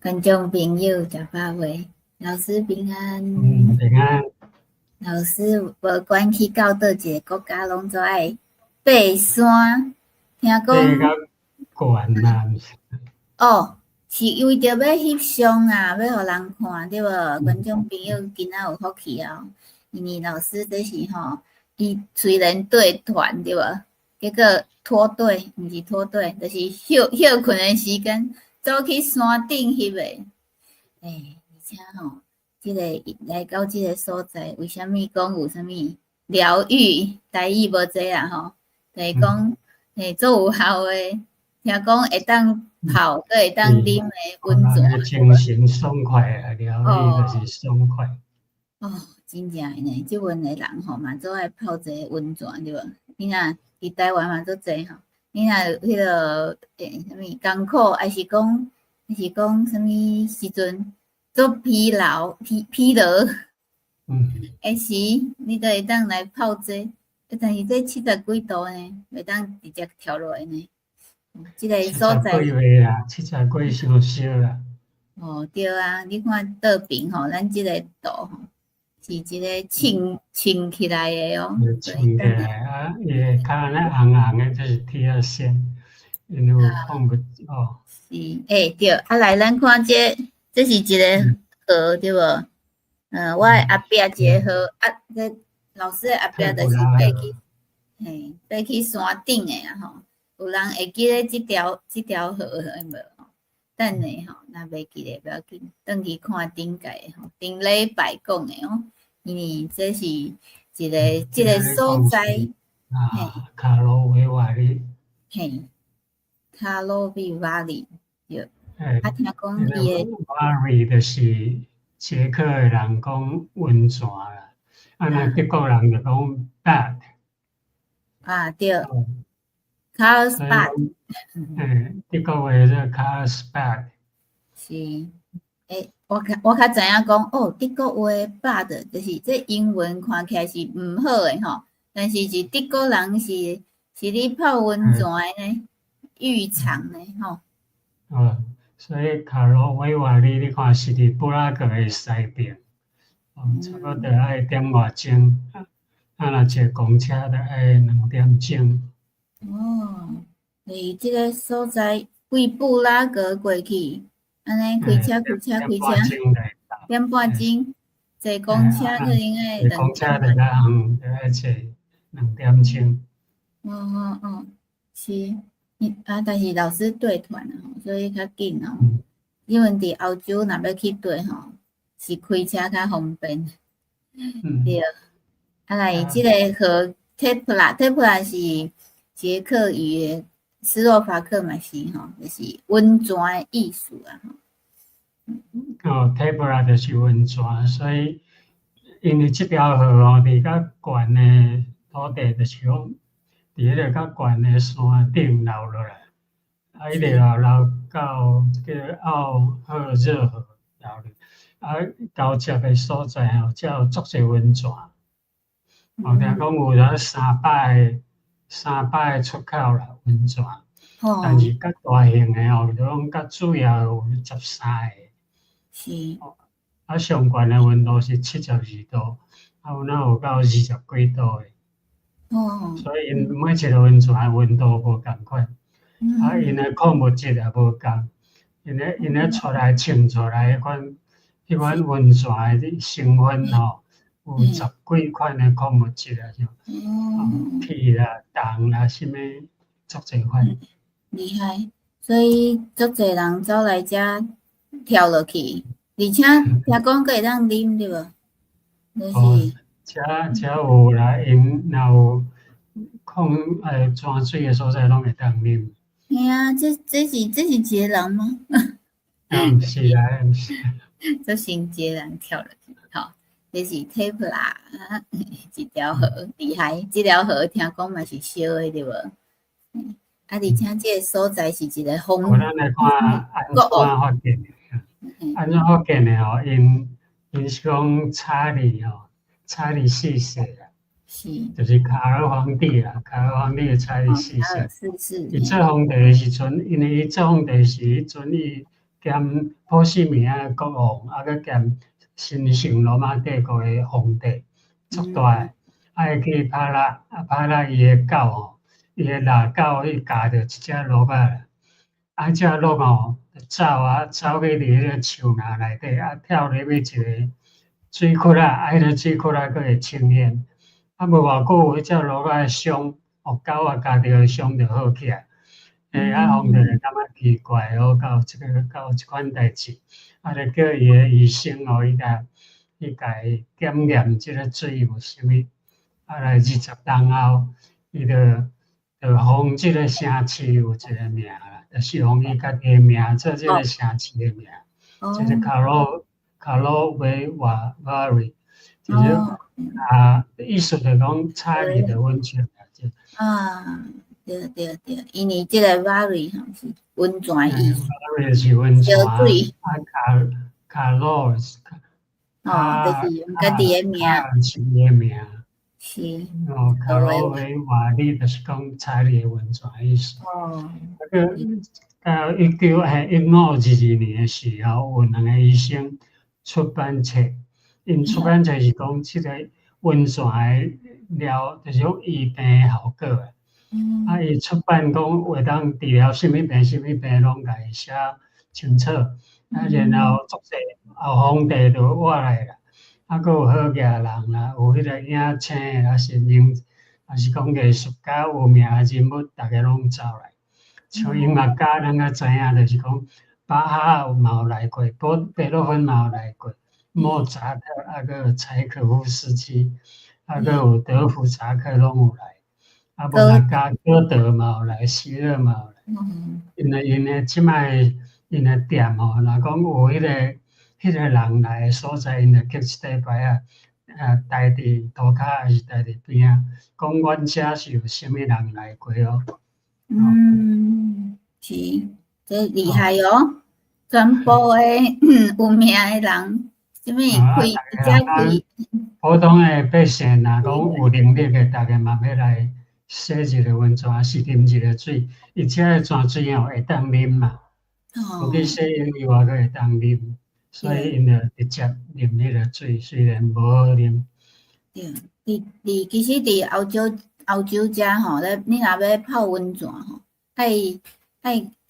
觀眾朋友食飽未？老師平安。嗯，平安。老師，無管去到佗一个國家，攏總愛爬山。聽講。爬較懸啊，毋是。哦，是為著欲翕相啊，欲予人看對無？觀眾朋友今仔有福氣哦，因為老師這是吼，伊雖然綴團對無？結果脫隊，毋是脫隊，就是歇睏的時間，走去山頂翕的。欸，而且吼，這個來到這个所在，為啥物講有啥物療癒？台語無濟啊吼，就是講，欸，足有效的，聽講會當泡，閣會當啉的溫泉。精神爽快啊，療癒就是爽快。哦，真正的呢，這陣的人吼嘛，足愛泡這个溫泉對無？你若佇台灣嘛足濟吼，你若彼个欸啥物艱苦，抑是講啥物時陣足疲勞疲勞，的時，你都會當來泡這個，但是這70幾度呢，袂當直接跳落來呢。這个所在。七十幾袂啦，七十幾傷燒啦。哦，對啊，你看倒爿吼，咱這个度吼，是一个穿穿起來的哦。穿起來啊，伊會較按呢紅紅的，就是鐵仔線，因為有礦物質哦。是，欸對，啊來，咱看這，這是一个河對無？嗯，我的後壁一个河，啊，這老師的後壁就是爬去，嘿，爬去山頂的啊吼。有人會記得這條河無？等下吼，若袂記得不要緊，轉去看頂屆吼，頂禮拜講的哦，因為這是一个這个所在。啊，卡羅維瓦利。嘿，卡羅維瓦利對。啊，聽講伊的。 Vary 就是捷克的人講溫泉啦，啊，若德國人就講 Bad。啊，對。Carlsbad。嗯，德國話叫 Carlsbad。是，欸，我較知影講，哦，德國話 Bad 就是這英文看起來是毋好的吼，但是是德國人是咧泡溫泉的呢，浴場呢，吼。哦，所以卡羅維瓦利，你看是佇布拉格的西邊，哦，差不多愛點外鐘，啊，若坐公車就愛2點鐘。哦，佇這个所在，對布拉格過去，按呢開車開車開車，點半鐘，坐公車可能愛坐公車就較遠，就愛坐2點鐘。哦哦哦，是，啊，但是老師綴團啊，所以較緊哦。因為佇歐洲若欲去綴吼，是開車較方便。對，啊來，這個河 Tepla，Tepla 是捷克語的，斯洛伐克嘛是吼，就是溫泉的意思啊。哦，Tepla 就是溫泉，所以因為這條河吼，佇較懸的土地，就是講佇彼個較懸的山頂流落來，啊，一直流流到叫奧赫熱河流入，啊，交接的所在吼，才有足濟溫泉。哦，聽講有咗300個出口啦，溫泉。但是較大型的吼，就講較主要有13個。啊，上懸的溫度是72度，啊，有哪有到20幾度的。所以𪜶每一个溫泉的溫度無仝款，啊，𪜶的礦物質也無仝，𪜶的出來穿出來彼款彼款溫泉的成分吼，有十幾款的礦物質啊，像鐵啦、銅啦，啥物足濟款。厲害，所以足濟人走來遮跳落去，而且聽講閣會當啉對無？就是。哦，遮遮有啦，𪜶若有礦泉水的所在，攏會當啉。嘿啊，這是一個人嗎？毋是啊，毋是。這是一個人跳落去，吼，這是 Tepla 一條河，厲害，這條河聽講嘛是燒的對無？啊，而且這個所在是一個風。咱來看按怎發現的，按怎發現的吼？𪜶是講查理吼，查理四世啊，就是卡爾皇帝啦，卡爾皇帝的查理四世。四世。伊做皇帝的時陣，因為伊做皇帝時，彼陣伊兼波西米亞國王，啊，閣兼神聖羅馬帝國的皇帝，足大的。啊，伊去帕拉，啊，帕拉伊的狗吼，伊的獵狗去咬著一隻鹿仔，啊，這鹿吼走啊，走去佇彼個樹林內底，啊，跳入去一個水窟仔，啊，彼個水窟仔閣會清煙，啊，無偌久，彼隻鹿仔的傷，哦，狗仔咬著的傷就好起來。欸，啊，皇帝就感覺奇怪哦，敢有這個敢有這款代誌，啊，就叫伊的醫生哦，伊共伊檢驗這個水有啥物，啊，來20冬後，伊就就予這個城市有一個名啦，就是予伊家己的名做這個城市的名，這個卡洛維瓦瓦瑞，就是啊，意思就講查理的溫泉啊。對對對，因為這個 Vary 吼是溫泉意思。 Vary 是溫泉，啊卡卡洛斯，哦，就是用家己的名。是伊的名。是。哦，卡洛維瓦里就是講查理的溫泉意思。哦。啊閣到1522年的時候，有兩個醫生出版冊，𪜶出版冊是講這個溫泉的療，就是講醫病的效果。啊！伊出版講會當治療啥物病，啥物病攏共伊寫清楚。啊，然後足濟後皇帝就活來啦，啊，閣有好額人啦，有彼個影星，抑是名，抑是講藝術家有名的人物，逐家攏走來。像音樂家，咱較知影，就是講巴哈嘛有來過，貝多芬嘛有來過，莫扎特啊，閣有柴可夫斯基，啊，閣有德弗札克攏有來。啊，無若加歌德嘛有來，席勒嘛有來。因為𪜶的這擺𪜶的店吼，若講有彼個人來的所在，𪜶就抾一塊牌仔，啊，刣佇塗跤抑是刣佇邊仔，講阮遮是有啥物人來過哦。嗯，是，這厲害哦！全部的有名的人，啥物開遮開。普通的百姓，若講有能力的，逐家嘛欲來洗一個溫泉，是啉一個水，伊遮的泉水吼會當啉嘛，有去洗浴以外，閣會當啉，所以𪜶就直接啉彼個水，雖然無好啉。對，佇其實佇歐洲歐洲遮吼，咧你若欲泡溫泉吼，愛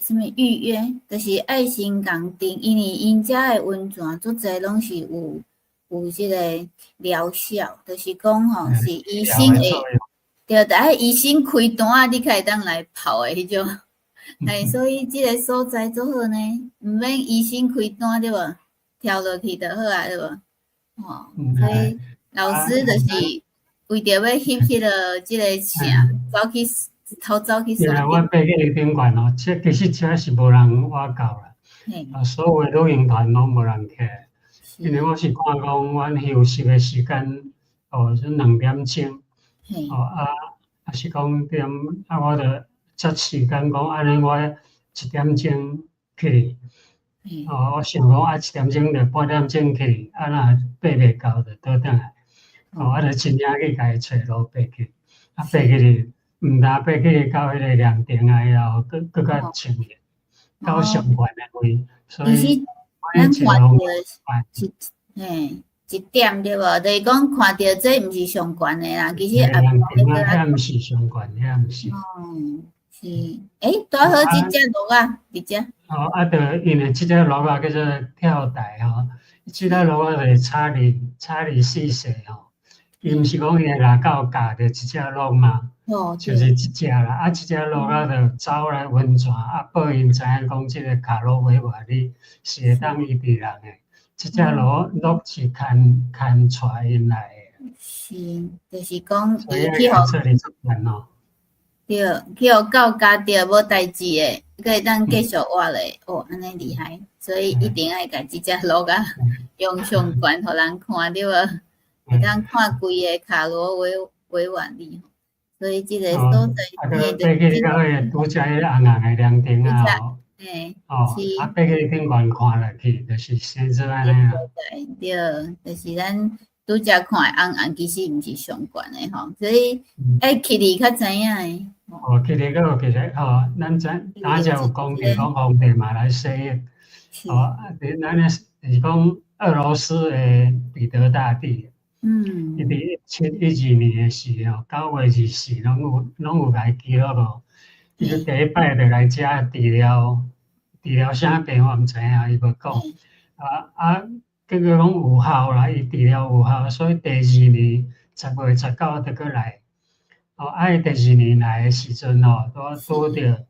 啥物預約，就是愛先共訂，因為𪜶遮的溫泉足濟攏是有這個療效，就是講吼是醫生會。對，著愛醫生開單仔，你才會當來泡的彼種。哎，所以這個所在足好呢，毋免醫生開單對無？跳落去就好啊，對無？吼，所以老師就是為著欲翕彼個這個相，走去偷走去。對啊，我爬去伊頂懸吼，這其實這是無人倚到啦，啊，所有的旅行團攏無人去，因為我是看講，阮休息的時間哦是2點鐘。哦啊，啊是講點啊，我就擇時間講，按呢我1點鐘去，哦，我想講啊，一點鐘就半點鐘去，啊若爬袂到就倒轉來，哦，啊就真正去共伊揣路爬去，啊爬去毋但爬去到彼個涼亭啊，以後閣閣較清熱，到上懸的位，所以咱看著是嘿。一點對無？就是講看著這毋是上懸的啦，其實也遐毋是上懸，遐毋是。哦，是，欸，拄好這隻鹿仔佇遮。哦，啊，就因為這隻鹿仔叫做跳台吼，這隻鹿仔就是查理四世吼，伊毋是講伊的獵狗咬著一隻鹿嗎？哦，就是這隻啦，啊，這隻鹿仔就走來溫泉，啊，報𪜶知影講這個卡洛維瓦里是會當醫治人的。這隻鹿鹿是牽牽帶𪜶來的。是，就是講伊去予對，去予狗咬著無代誌的，閣會當繼續活咧，哦，按呢厲害，所以一定愛共這隻鹿仔用上懸予人看對無？會當看規个卡羅維維瓦利，所以這個所在，啊，閣爬去到彼個拄才彼個紅紅的涼亭啊，嘿，哦，啊，爬去頂懸看落去，就是生做按呢啦。對，就是咱拄才看的紅紅，其實毋是上懸的吼，所以愛去哩較知影的。哦，去哩閣有其實吼，咱昨剛才有講著講皇帝嘛來洗浴，哦，啊，咱咧就是講俄羅斯的彼得大帝，伊佇1712年的時候，9月24攏有來記錄哦。伊就第一擺就來遮治療，治療啥病我毋知影，伊無講。啊啊，結果講有效啦，伊治療有效，所以第二年10月19就閣來。哦，啊，伊第二年來的時陣吼，拄拄著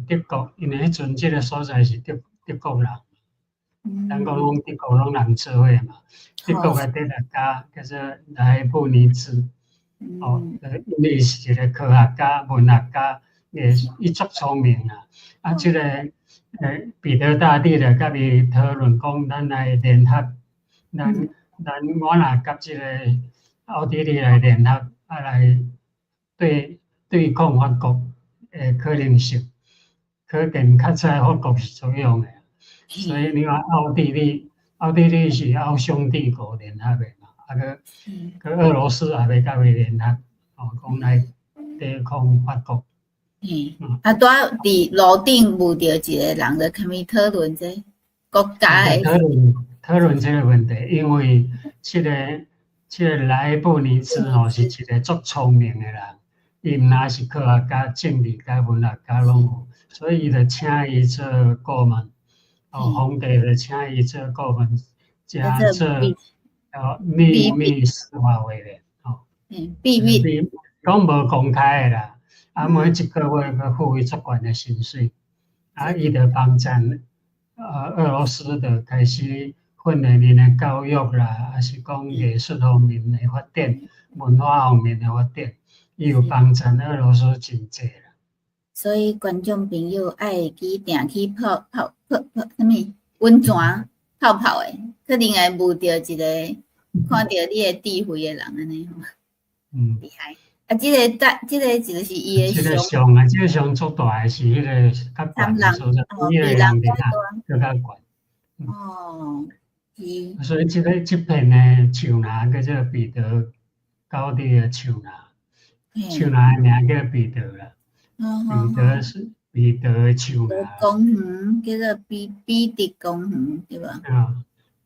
德國，因為彼陣這个所在是德國人，咱講攏德國攏人做伙嘛。德國的哲學家叫做萊布尼茲，哦，因為是一個科學家、文學家，伊足聰明啊。啊，這个彼得大帝就佮伊討論講，咱來聯合，咱我若佮這个奧地利來聯合，啊來對抗法國的可能性，可見較早法國是怎樣的。所以你看奧地利，奧地利是奧匈帝國聯合的嘛，啊閣閣俄羅斯也欲佮伊聯合，哦，講來對抗法國。嗯，啊，拄仔佇路頂遇著一个人，就共伊討論這國家的討論這個問題，因為這个萊布尼茲吼是一個足聰明的人，伊毋但是科學家、政治家、文學家攏有，所以伊就請伊做顧問。哦，皇帝就請伊做顧問，加做秘密司法委員。哦，秘密講無公開的啦。啊，每一個月閣付伊足懸的薪水，啊，伊就幫贊，俄羅斯就開始訓練𪜶的教育啦，抑是講藝術方面的發展、文化方面的發展，伊有幫贊俄羅斯真濟啦。所以觀眾朋友愛會記定去泡泡泡泡啥物溫泉泡泡的，可能會遇著一个看著你的智慧的人按呢吼。厲害。啊，這个大，這个就是伊的這个像啊，這个像足大的是彼个較懸的所在，彼个人佇較閣較懸。哦，是。所以這个這片的樹林叫做彼得高地的樹林，樹林的名叫彼得啦。彼得是彼得的樹林。公園叫做彼得公園，對無？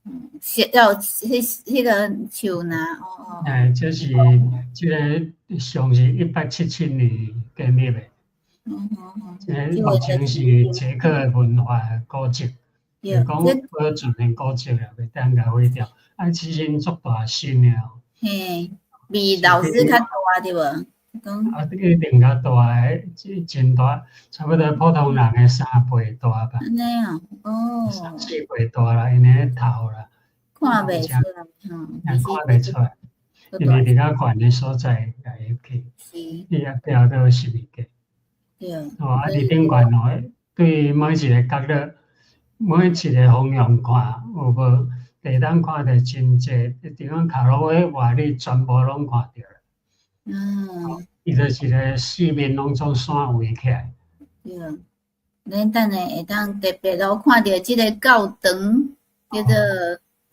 嗯。是要彼个樹林哦哦。哎，這是這个像是1877年建立的。這个目前是捷克的文化古蹟，就講保存的古蹟啦，袂當共毀掉。啊，其實足大身的哦。嘿，比老師較大對無？啊，一定較大的，真大，差不多普通人的3倍大吧。按呢啊，哦。三四倍大啦，𪜶的頭啦。看袂出來，吼。看袂出來，因為佇較懸的所在共伊去，伊也壁閣有十字架。哦，啊，佇頂懸哦，對每一个角落，每一个方向看，有無？會當看著真濟，佇講卡羅維瓦你全部攏看著啦。伊就是個四面攏總山圍起來。對，咱等下會當特別囉看著這个教堂，叫做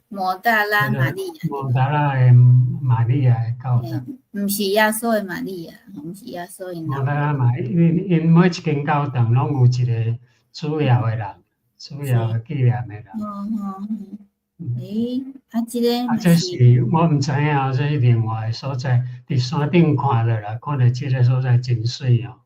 抹大拉瑪利亞。抹大拉的瑪利亞的教堂。毋是耶穌的瑪利亞，毋是耶穌𪜶。抹大拉瑪，𪜶每一間教堂攏有一個主要的人，主要的紀念的人。哦哦。欸，啊，這个啊，這是我毋知影，這是另外的所在，佇山頂看落來，看著這个所在真媠哦。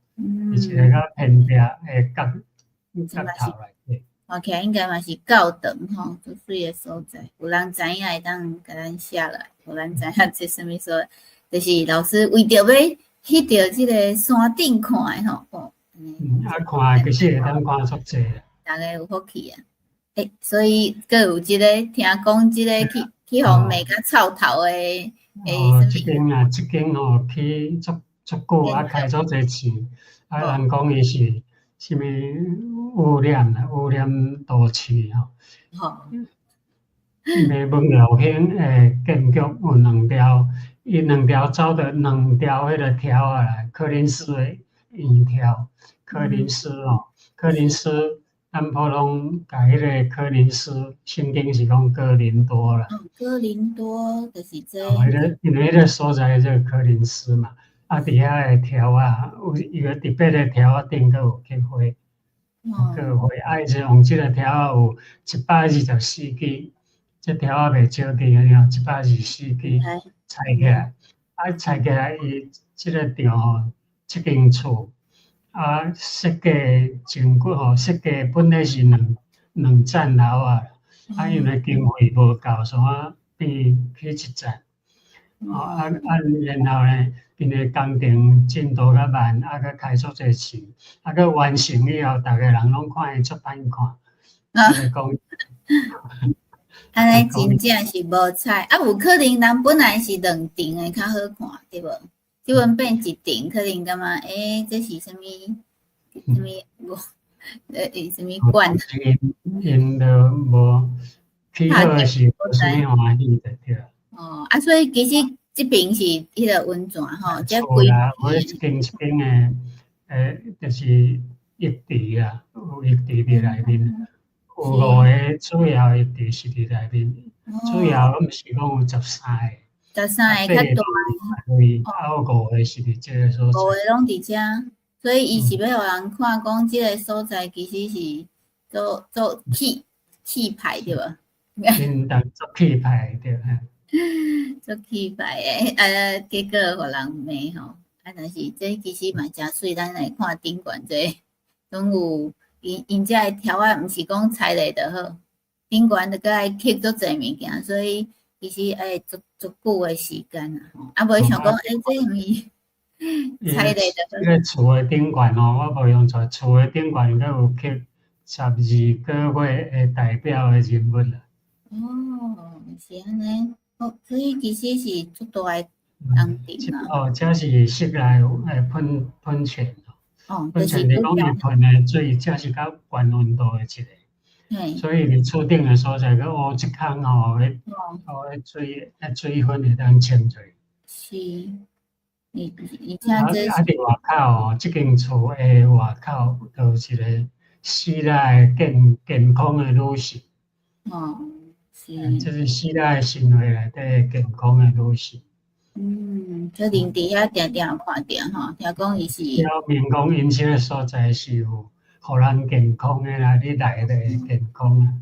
是一个較偏僻的角頭內底。看起來應該嘛是教堂吼，足媠的所在。有人知影會當共咱寫落來，有人知影這啥物所在，就是老師為著欲去著這个山頂看的吼。哦，嗯，啊，看其實會當看足濟啦。逐家有福氣啊！欸，所以閣有這个聽講，這个去予罵甲臭頭的，哦，這間啊，這間吼起足足久啊，開足濟錢，啊，人講伊是啥物污染啊，污染都市吼。因為文耀興的建築有兩條，伊兩條走著兩條彼個柱仔啦，柯林斯的圓柱，柯林斯吼，柯林斯。咱普通共彼个柯林斯，聖經是講哥林多啦。哥林多就是這。哦，彼个因為彼个所在叫柯林斯嘛，啊，佇遐的柱仔，有伊個特別的柱仔頂閣有刻花。閣會愛是用這个條仔有124支，這條仔袂少支按呢哦，一百二十四支裁起來，啊裁起來伊這个場吼，這間厝啊設計真久吼，設計本來是兩層樓啊，啊因為經費無夠，所以變起一層。哦啊啊，然後呢，𪜶的工程進度較慢，啊閣開足濟錢，啊閣完成以後，逐个人攏看伊足歹看，就是講，按呢真正是無彩，啊有可能人本來是兩層的較好看，對無？這陣變一層，可能感覺欸，這是啥物？啥物無？啥物館？𪜶就無起好時無啥物歡喜就對。哦，啊，所以其實這爿是彼个溫泉吼，這厝啦，我一間一間的，就是浴池啊，有浴池佇內面，有五个主要浴池是佇內面，主要毋是講有13个，13个較大。對，啊有五个是佇這个所在。五个攏佇遮，所以伊是欲予人看講這个所在其實是做做氣派對無？𪜶當做氣派對。足氣派的，啊，結果予人罵吼，啊，但是這其實嘛誠媠，咱來看頂懸這攏有𪜶遮的條仔，毋是講裁咧就好，頂懸著閣愛刻足濟物件，所以其實愛足足久的時間啊，吼，啊，無想講，欸，這毋是裁咧就好。這个厝的頂懸吼，我無用錯，厝的頂懸閣有刻12個月的代表的人物啦。哦，是按呢。哦，所以其實是足大的工程啊。哦，這是室內噴泉。哦，噴泉你講伊噴的水，這是較懸溫度的一个。所以佇厝頂的所在，閣挖一空吼，彼哦，彼水，彼水分會當清出。是，而且這啊，佇外口吼，這間厝的外口，就有一个希臘的健康的女神。哦，是。這是希臘神話內底健康的女神。嗯，可能佇遐定定有看著吼，聽講伊是。表明講𪜶這个所在是有予人健康的啦，你來就會健康啊。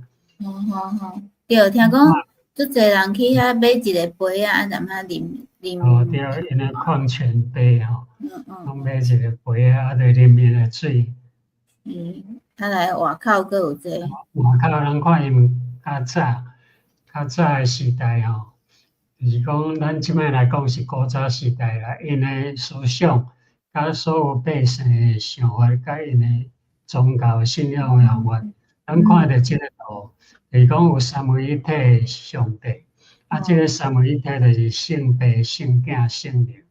好好好，對，聽講足濟人去遐買一个杯仔，啊，踮遐啉啉。哦，對，𪜶的礦泉杯吼，攏買一个杯仔，啊，就啉𪜶的水。嗯，啊來外口閣有這個。外口人看𪜶較早，較早的時代吼，就是講咱這擺來講是古早時代啦，𪜶的思想，佮所有百姓的想法，佮𪜶的宗教信仰的方法，咱看著這个圖，就是講有三位一體的上帝，啊，這个三位一體就是聖父、聖囝、聖靈，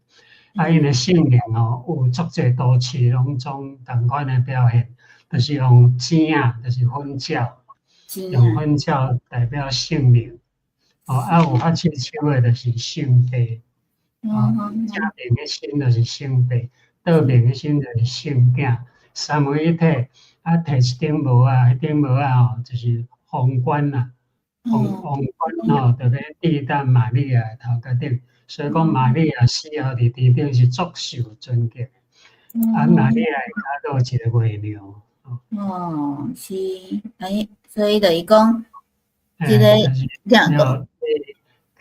啊，𪜶的聖靈吼，有足濟都市攏總仝款的表現，就是用錢仔，就是粉鳥，用粉鳥代表聖靈，哦，啊，有發手手的，就是聖父，哦，正面的身就是聖父，倒面的身就是聖囝，三位一體，啊，提一頂帽仔，彼頂帽仔吼，就是皇冠啦，皇冠吼，就欲戴佇瑪利亞的頭殼頂，所以講瑪利亞死後佇天頂是足受尊敬，啊，瑪利亞的跤閣有一个月娘。哦，是，欸，所以就是講，這个兩個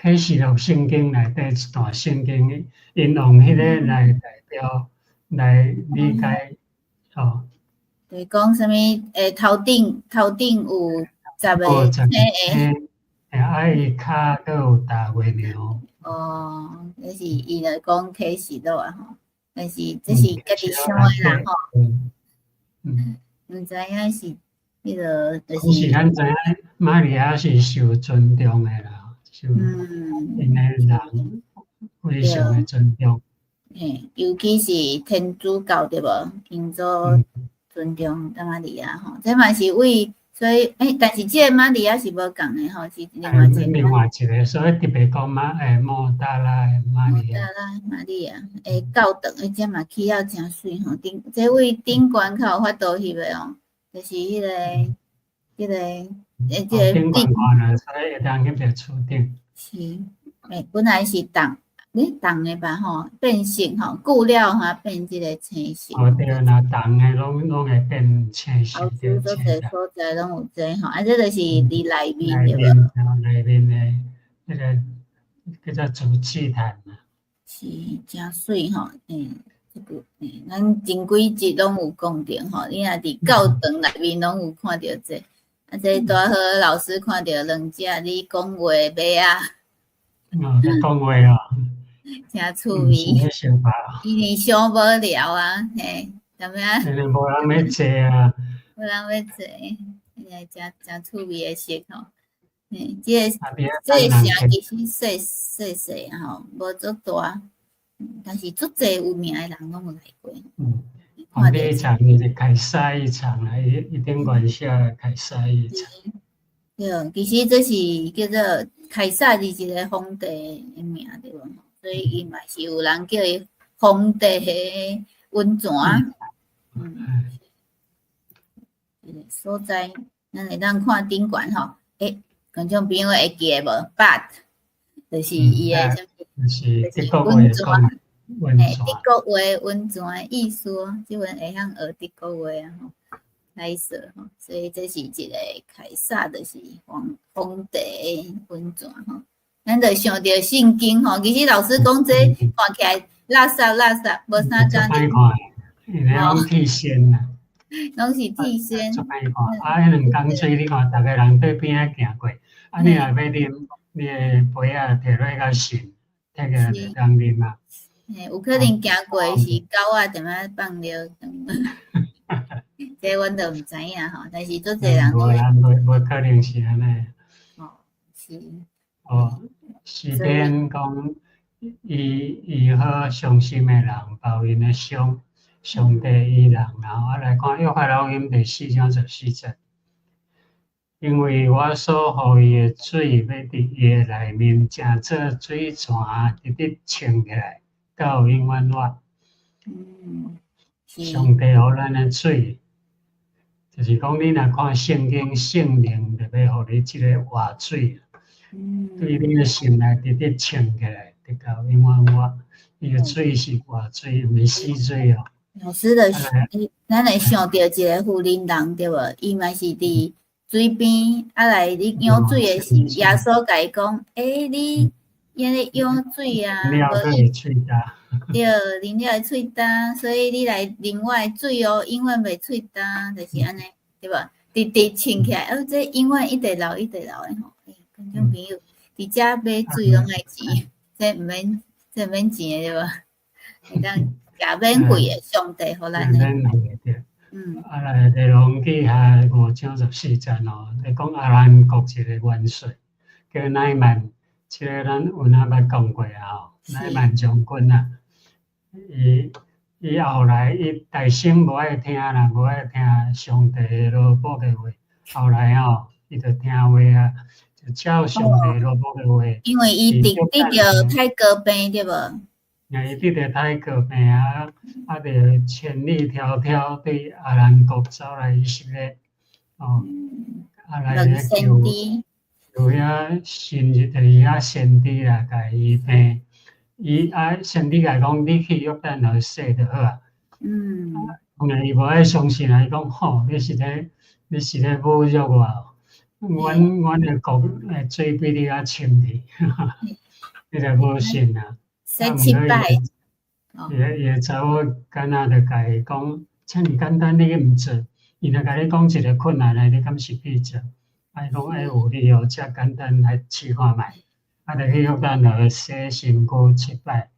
啟示錄聖經內底一段聖經，𪜶用彼个來代表來理解，哦。就是講啥物？欸，頭頂有十個星的。欸，啊，伊跤閣有踏月娘。哦，這是伊來講啟示錄啊吼，但是這是家己想的啦吼。毋知影是彼个，就是。是咱知影，瑪利亞是受尊重的啦，受𪜶的人非常的尊重。嘿，尤其是天主教對無？𪜶做尊重瑪利亞吼，這嘛是為所以，欸，但是這个瑪利亞是無仝的吼，是另外一個。另外一个，所以特別講莫大拉的瑪利亞。莫大拉瑪利亞，欸，教堂，欸，這嘛起了誠媠吼，頂這位頂懸較有法度翕的哦，就是彼个，欸，這个頂懸看了，所以會當翕著厝頂。是，欸，本來是銅，咧銅的吧吼，變色吼，久了吼變這个青色。哦對，若銅的攏會變青色。歐洲足濟所在攏有這吼，啊，這就是佇內面對無？內面的彼个叫做主祭壇啊。是誠媠吼，這個咱前幾集攏有講著吼，你若佇教堂內面攏有看著這，啊，這拄好老師看著兩隻你講話的馬仔。哦，咧講話哦。誠趣味。因為傷無聊啊，嘿，踮遐。因為無人欲坐啊。無人欲坐，誠誠趣味的色吼。嘿，這個城其實細細細吼，無足大，但是足濟有名的人攏有來過。看這層伊是凱撒一層啊，伊頂懸寫凱撒一層。對，其實這是叫做凱撒是一個皇帝的名對無？所以伊嘛是有人叫伊皇帝的溫泉。這個所在，咱會當看頂懸吼，觀眾朋友會記得無？Bad，就是伊的啥物？就是德國話講嘿，德國話溫泉的意思，這陣會曉學德國話啊吼，來說吼，所以這是一個凱撒，就是皇帝的溫泉吼。咱就想著聖經吼，其實老師講這看起來垃圾垃圾，無啥共。足歹看，因為攏鐵線啊。攏是鐵線。足歹看，啊，彼兩江水你看，逐个人對邊仔行過，啊，你若欲啉，你的杯仔提落較深，提起來就會當啉啊。嘿，有可能行過是狗仔踮遐放尿，這阮都毋知影吼，但是足濟人。無啦，無可能是按呢。哦，是。哦，詩篇講，伊醫好傷心的人，包𪜶的傷，上帝醫人，然後啊來看約翰福音第4章14節，因為我所予伊的水，欲佇伊的內面成做水泉，直直衝起來，到永遠活。上帝予咱的水，就是講你若看聖經，聖靈就欲予你這个活水。對你的心內直直衝起來，直到永遠活。伊的水是活水，毋是死水哦。老師就是，咱會想著一个婦人人對無？伊嘛是佇水邊，啊來咧舀水的時，耶穌共伊講：欸，你按呢舀水啊，無會喙焦。對，啉了會喙焦，所以你來啉我的水哦，永遠袂喙焦，就是按呢，對無？直直衝起來，哦，這永遠一直流，一直流的吼。觀眾朋友，佇遮買水攏愛錢，這毋免，這毋免錢的對無？會當食免費的，上帝予咱的。免費對。啊來，列王紀下5章14節哦，咧講亞蘭國一个元帥叫乃縵，這个咱有哪捌講過啊吼，乃縵將軍啊，伊後來伊大聲無愛聽啦，無愛聽上帝的羅卜的話，後來吼，伊就聽話啊，就照上帝羅卜的話。因為伊得著泰國病對無？伊得著泰國病啊，啊，就千里迢迢對亞蘭國走來以色列，哦，啊來咧求求遐神，就是遐先知來共伊醫病。伊啊，先知共伊講，你去約旦河洗就好啊。當然伊無愛相信啊，伊講吼，你是咧侮辱我，阮的國的水比你較清去，你就無信啊。洗七擺。伊的查某囡仔就共伊講，遮爾簡單，你去毋做？伊若共你講一个困難的，你敢是去做？啊，伊講欸有理由遮簡單來試看覓，啊，就去約旦河洗身軀七擺，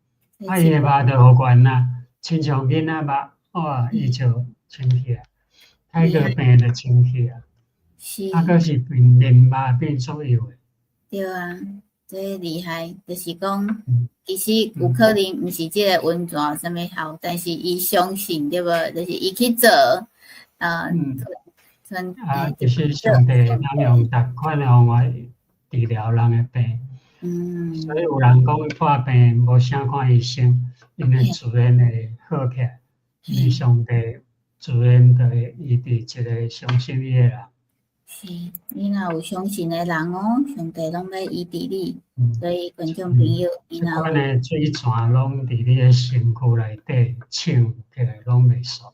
啊，伊的肉就復原啊，親像囡仔肉，哇，伊就清氣啊，泰國病就清氣啊，啊，閣是變面肉變所有的。對啊，這厲害，就是講，其實有可能毋是這个溫泉有啥物效，但是伊相信對無？就是伊去做，啊，其實上帝咱用逐款的方法治療人的病。所以有人講破病無啥看醫生，因為自然會好起來。因為上帝自然就會醫治一個相信伊的人。是，你若有相信的人哦，上帝攏欲醫治你，所以觀眾朋友，你若這款的水泉攏佇你的身軀內底衝起來，攏袂煞。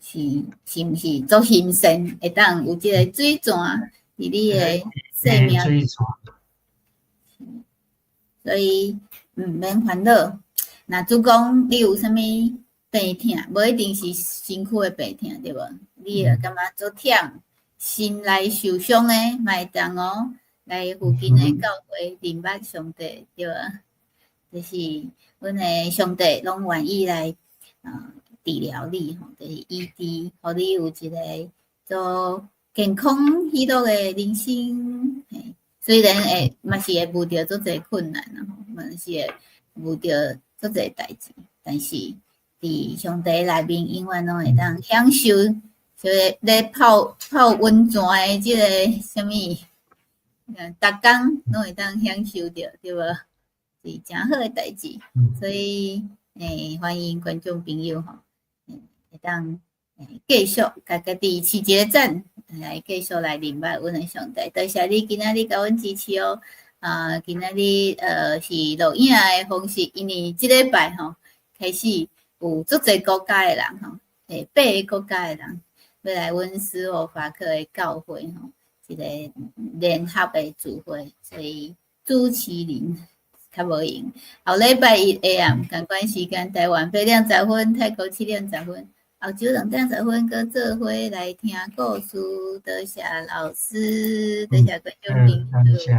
是，是毋是足新鮮？會當有這個水泉佇你的生命。水泉。所以毋免煩惱。若主講你有啥物病痛，無一定是身軀的病痛，對無？你會感覺足忝，心內受傷的，嘛會當哦，來附近的教會認捌上帝，對無？就是阮的上帝攏願意來治療你吼，就是醫治，予你有一個做健康喜樂的人生。嘿，雖然會嘛是會遇著足濟困難啊，吼，嘛是會遇著足濟代誌，但是佇上帝內面永遠攏會當享受，就是咧泡泡溫泉的這個啥物，逐工攏會當享受著，對無？是誠好的代誌，所以歡迎觀眾朋友吼，會當繼續共家己飼一个讚，來繼續來認捌阮的上帝。多謝你今仔日共阮支持哦。啊，今仔日是錄影的方式，因為這禮拜吼開始有足濟國家的人吼，八个國家的人欲來阮斯洛伐克的教會吼，一個聯合的聚會，所以主持人較無閒。後禮拜一下暗仝款時間，台灣8點10分，泰國7點10分，後晝2點10分，閣做伙來聽故事。多謝老師，多謝觀眾朋友。多謝。